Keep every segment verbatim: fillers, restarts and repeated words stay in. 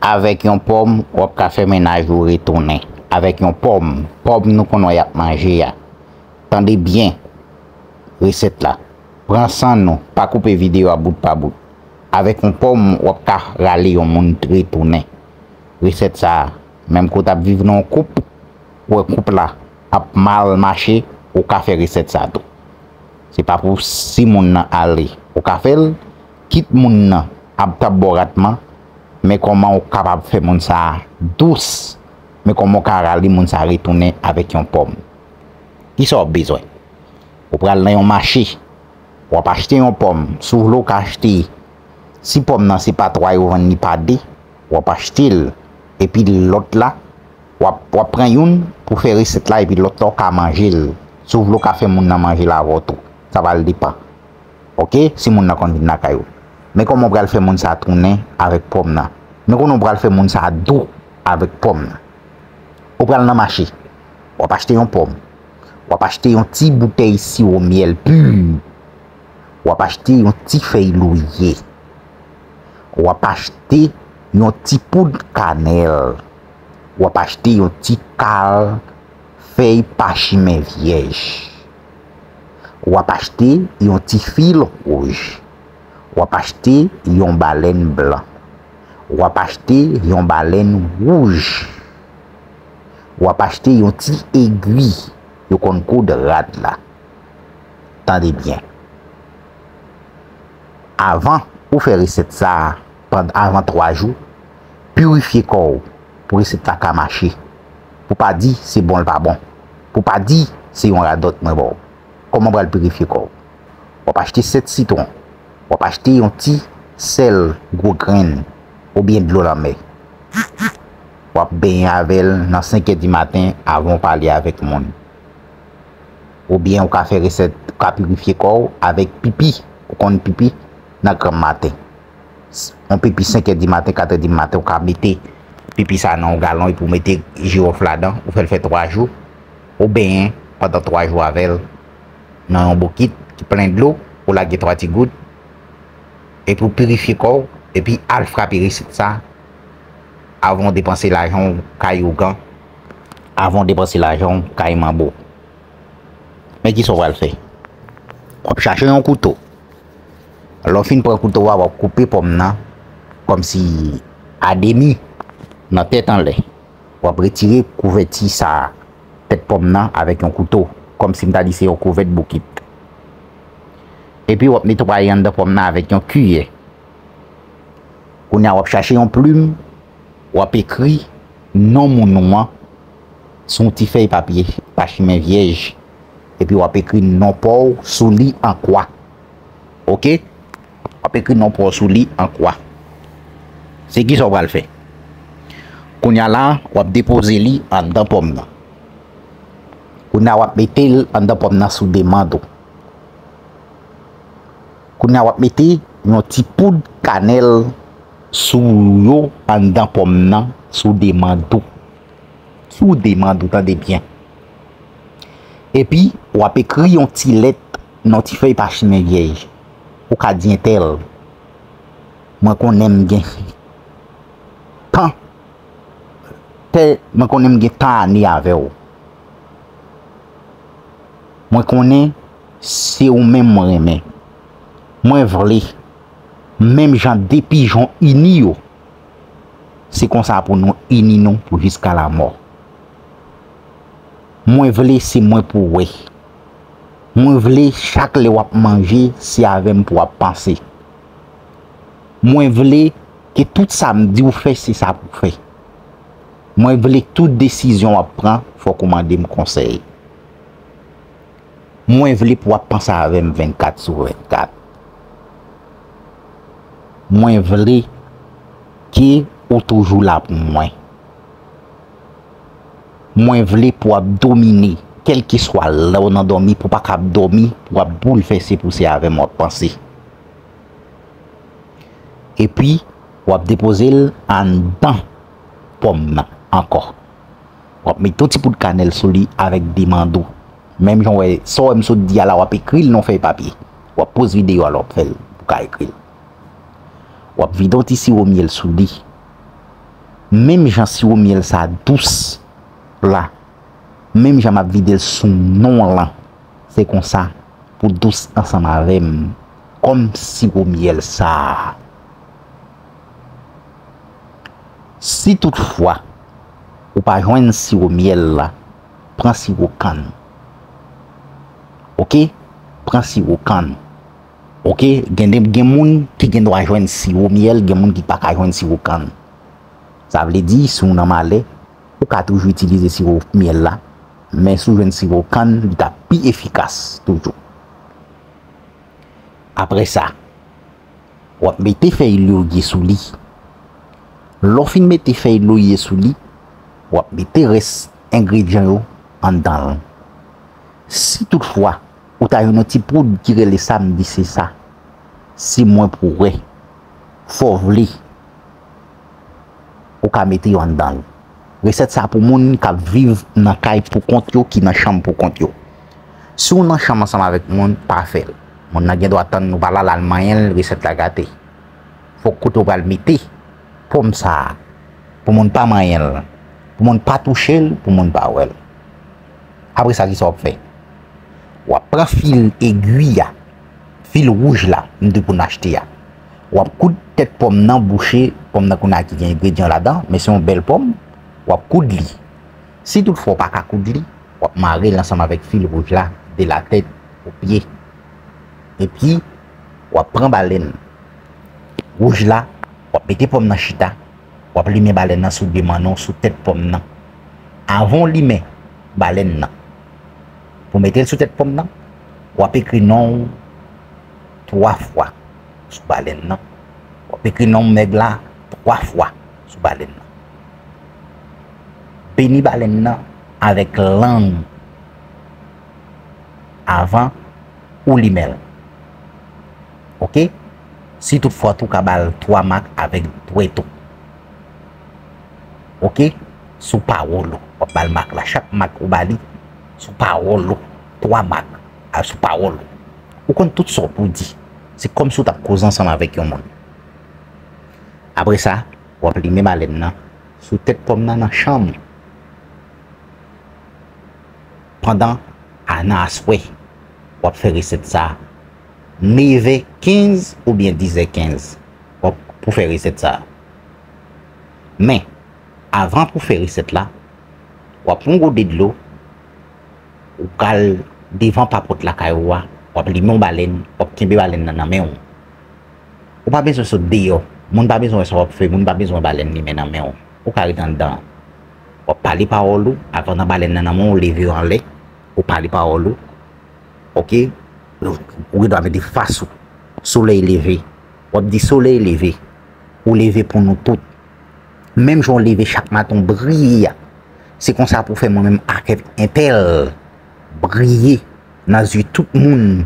Avèk yon pòm, w ap ka fè mennaj ou retounen. Avèk yon pòm, pòm nou konn wè y ap manje a. Tande byen resèt la. Pran san nou, pa koupe videyo a bout pa bout. Avèk yon pòm, w ap ka rale yon moun retounen. Resèt sa a, menm ke w t ap viv nan yon koup, ou wè koup la ap mal mache, ou ka fè resèt sa tou. Se pa pou si moun nan ale, ou ka fè l, kit moun nan ap t ap ba w ratman, men kòman ou kapab fè moun sa a dous, men kòman ou ka rale moun sa a retounen avèk yon pòm. Kisa w ap bezwen? Ou pral nan yon mache, w ap achte yon pòm, si w vle w ka achte, si pòm nan se pa twa yo vann li pa de, w ap achte l, epi lòt la, w ap, w ap pran youn pou fè resèt la, epi lòt la w ka manje l. Si w vle w ka fè moun nan manje l avè w tou, sa pral depann. Oke, si moun nan konn vin lakay ou. Men kòman w pral fè moun sa a tounen avèk pòm nan. Men kòman w pral fè moun sa a dou avèk pòm nan. Ou pral nan mache. W ap achte yon pòm. W ap achte yon ti boutèy siwo myèl pi. W ap achte yon ti fèy lorye. W ap achte yon ti poud kanèl. W ap achte yon ti kal fèy pachimen vyèj. W ap achte yon ti fil wouj. W ap achte yon balèn blan. W ap achte yon balèn wouj. W ap achte yon ti egri yo konn koud rad la. Tande byen. Avan ou fè resèt sa a, pandan, avan twa jou, pirifye kò w pou resèt la ka mache. Pou pa di se bon l pa bon. Pou pa di se yon radòt mwen ba w. Kòman w pral pirifye kò w? W ap achte sèt sitwon. W ap achte yon ti sèl gwo grenn oubyen dlo lanmè. W ap benyen avè l nan senk è di maten avan w pale avèk moun. Oubyen ou ka fè resèt, ou ka pirifye kò w avèk pipi. Ou konn pipi nan granm maten. S-, yon pipi senk è di maten, kat è di maten, ou ka mete pipi sa nan yon galon epi ou mete jiwòf ladan, ou fè l fè twa jou. Ou benyen pandan twa jou avè l nan yon bokit ki plen dlo, ou lage twa ti gout, epi ou pirifye kò w, epi al frape resèt sa avan w depanse lajan w kay ougan, avan w depanse lajan w kay manbo. Men kisa w pral fè? W ap chache yon kouto. Lè w fin pran kouto a, w ap koupe pòm nan kòmsi a demi nan tèt anlè. W ap retire kouvèti sa a, tèt pòm nan avèk yon kouto, kòmsi m ta di se yon kouvèt bokit. Epi w ap netwaye anndan pòm nan avèk yon kiyè. Kounye a w ap chache yon plim, w ap ekri non moun ou an sou yon ti fèy papye pachimen vyèj, epi w ap ekri non pa w sou li an kwa. Oke? W ap ekri non pa w sou li an kwa. Se kisa w pral fè? Kounye a la, w ap depoze li anndan pòm nan. Kounye a, w ap mete l anndan pòm nan sou demann ou. Kounye a, w ap mete yon ti poud kanèl sou yo anndan pòm nan, sou demann ou. Sou demann ou, tande byen. Epi, w ap ekri yon ti lèt nan yon ti fèy pachimen vyèj. Ou ka di entèl, mwen konnen m gen tan, tè, mwen konnen m gen tan ane avè w. Mwen konnen se ou menm mwen renmen. Mwen vle, menm jan de pijon ini yo, se konsa pou nou ini nou pou jiska lamò. Mwen vle se mwen pou w wè. Mwen vle chak lè w ap manje, se avè m pou w ap panse. Mwen vle ke tout sa m di w fè, se sa pou w fè. Mwen vle tout desizyon w ap pran, fòk ou mande m konsèy. Mwen vle pou w ap panse avè m vennkat sou vennkat. Mwen vle ke ou toujou la pou mwen. Mwen vle pou w ap domine, kèlkeswa lè w nan dòmi, pou w pa ka ap dòmi, pou w ap boulvèse, pou se avè m w ap panse. Epi, w ap depoze l anndan pòm nan ankò. W ap mete yon ti poud kanèl sou li avèk demann ou. Menm jan w wè, sa w wè m sot di a la, w ap ekri l nan yon fèy papye. W ap poz videyo a lè w ap fè l pou w ka ekri l. W ap vide yon ti siwo myèl sou li. Menm jan siwo myèl sa dous la, menm jan m ap vide l sou non w lan, se konsa pou dous ansanm avè m, kòm siwo myèl sa a. Si toutfwa ou pa jwenn siwo myèl la, pran siwo kann. Oke? Pran siwo kann. Oke? Gen de, gen moun ki gen dwa jwenn siwo myèl, gen moun ki pa ka jwenn siwo kann. Sa vle di, si w nan malè, ou ka toujou itilize siwo myèl la, men si w jwenn siwo kann, li t ap pi efikas toujou. Apre sa, w ap mete fèy lorye sou li. Lè w fin mete fèy lorye sou li, w ap mete rès engredyan yo anndan l. Si toutfwa ou ta jwenn yon ti poud ki rele sa, m di se sa, si mwen pou wè, fò w vle, ou ka mete yo anndan l. Resèt sa pou moun k ap viv nan kay pou kont yo, ki nan chanm pou kont yo. Si w nan chanm ansanm avèk moun, pa fè l. Moun nan gen dwa tann nou pa la, l al manyen l, resèt la gate. Fòk kote w pral mete pòm sa a, pou moun pa manyen l, pou moun pa touche l, pou moun pa wè l. Apre sa, kisa w ap fè? W ap pran fil egwi a, fil wouj la, m di pou n achte a. W ap koud tèt pòm nan, bouche pòm nan kounye a ki gen engredyan ladan, men se yon bèl pòm, w ap koud li. Si toutfwa w pa ka koud li, w ap mare l ansanm avèk fil wouj la, de la tèt o pye. Epi, w ap pran balèn wouj la, w ap mete pòm nan chita, w ap limen balèn nan sou de manno w, sou tèt pòm nan. Avan w limen balèn nan, pou w mete l sou tèt pòm nan, w ap ekri non w twa fwa sou balèn nan. W ap ekri non nèg la twa fwa sou balèn nan. Beni balèn nan avèk lang avan ou limen l. Oke? Si toutfwa tou ka ba l twa mak avèk dwèt ou. Oke? Sou pawòl ou. W ap ba l mak la. Chak mak ou ba li, sou pawòl ou. Twa mak a sou pawòl ou. Ou konn tout sa w pou di. Se kòmsi w t ap koze ansanm avèk yon moun. Apre sa, w ap limen balèn nan sou tèt pòm nan nan chanm ou. Pandan a nan aswè, w ap fè resèt sa a. Nevè kenz oubyen dizè kenz, w ap pou fè resèt sa a. Men, avan pou fè resèt la, w ap pran yon gode dlo, ou pral devan papòt lakay ou a, w ap limen yon balèn, w ap kenbe balèn nan nan men w. Ou pa bezwen sot deyò. Moun pa bezwen wè sa w ap fè, moun pa bezwen wè balèn limen nan men w. Ou ka ret anndan. W ap pale pawòl ou, avan nan balèn nan nan men w, leve w anlè, ou pale pawòl ou. Oke? Ou gen dwa mete fas ou. Solèy leve. W ap di, "Solèy leve. Ou leve pou nou tout." Menm jan w leve chak maten w briye a, se konsa pou w fè mwen menm avèk entèl briye nan zye tout moun,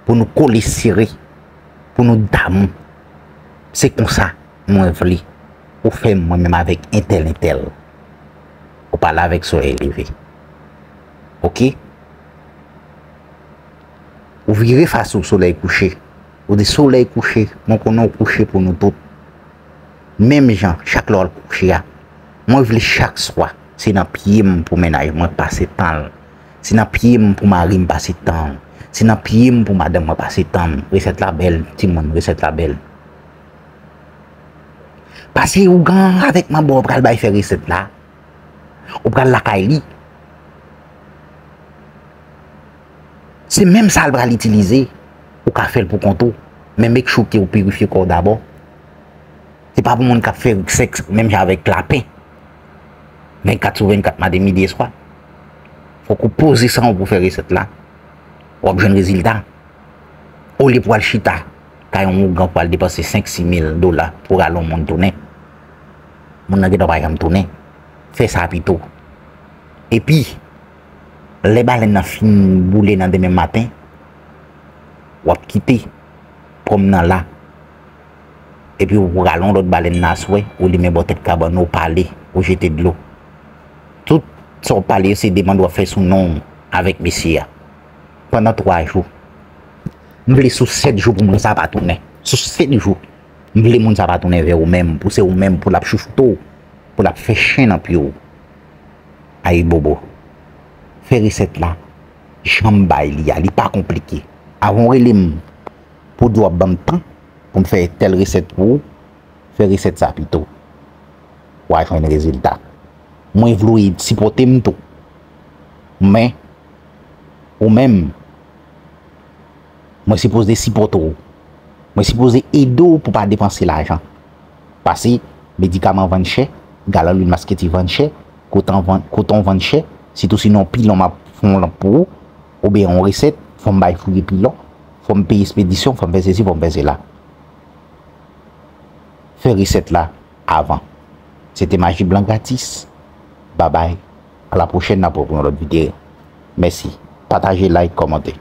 pou nou kole sere, pou nou damou. Se konsa mwen vle ou fè mwen menm avèk entèl, entèl. Ou pale avèk solèy leve. Oke? Ou vire fas ou solèy kouche. Ou di, "Solèy kouche, mwen konnen w kouche pou nou tout." Menm jan, chak lè w al kouche a, mwen vle chak swa, se nan pye m pou mennaj mwen pase tan l. Se nan pye m pou mari m pase tan l. Se nan pye m pou madanm mwen pase tan l. Resèt la bèl, timoun, resèt la bèl. Pase ougan avèk manbo w pral bay fè resèt la. Ou pral lakay li. Se menm sa l pral itilize. Ou ka fè l pou kont ou. Men make sure ke ou pirifye kò w dabò. Se pa pou moun k ap fè sèks menm jan avèk lapen. Vennkat sou vennkat, maten, midi, e swa. Fòk ou poze san w pou fè resèt la. W ap jwenn rezilta. Olye pou w al chita kay yon ougan pou al depanse senk, sis mil dola pou rale yon moun tounen. Moun nan gentan pa janm tounen. Fè sa pito. Epi, lè balèn nan fin boule nan demen maten, w ap kite pòm nan la. Epi ou rale yon lòt balèn nan aswè, ou limen bò tèt kabann ou, pale, ou jete dlo. Tout sa w pale yo, se demann w ap fè sou non w avèk mesye a. Pandan twa jou. M vle sou sèt jou pou moun sa pa tounen. Sou sèt jou. M vle moun sa pa tounen vè ou menm, pou se ou menm pou l ap chouchoute w. pou l ap fè chen nan pye w. Ayibobo. Fè resèt la jan m bay li a. Li pa konplike. Avan w rele m pou w di w ap ban m tan pou m fè tèl resèt pou ou, fè resèt sa pito. W a jwenn rezilta. Mwen vle w sipòte m tou. Men, ou menm, mwen sipoze sipòte w. Mwen sipoze ede w pou w pa depanse lajan. Paske medikaman vann chè, galon lwil masketi vann chè, koton vann, koton vann chè, sitou sinon pilon m ap fè yon lanp pou ou, oubyen yon resèt, fò m bay fouye pilon, fò m peye espedisyon, fò m fè sesi, fò m fè sela. Fè resèt la avan. Se te Maji Blan gratis. Babay. A la pwochèn, n ap wè pou yon lòt videyo. Mèsi. Pataje, like, kòmante.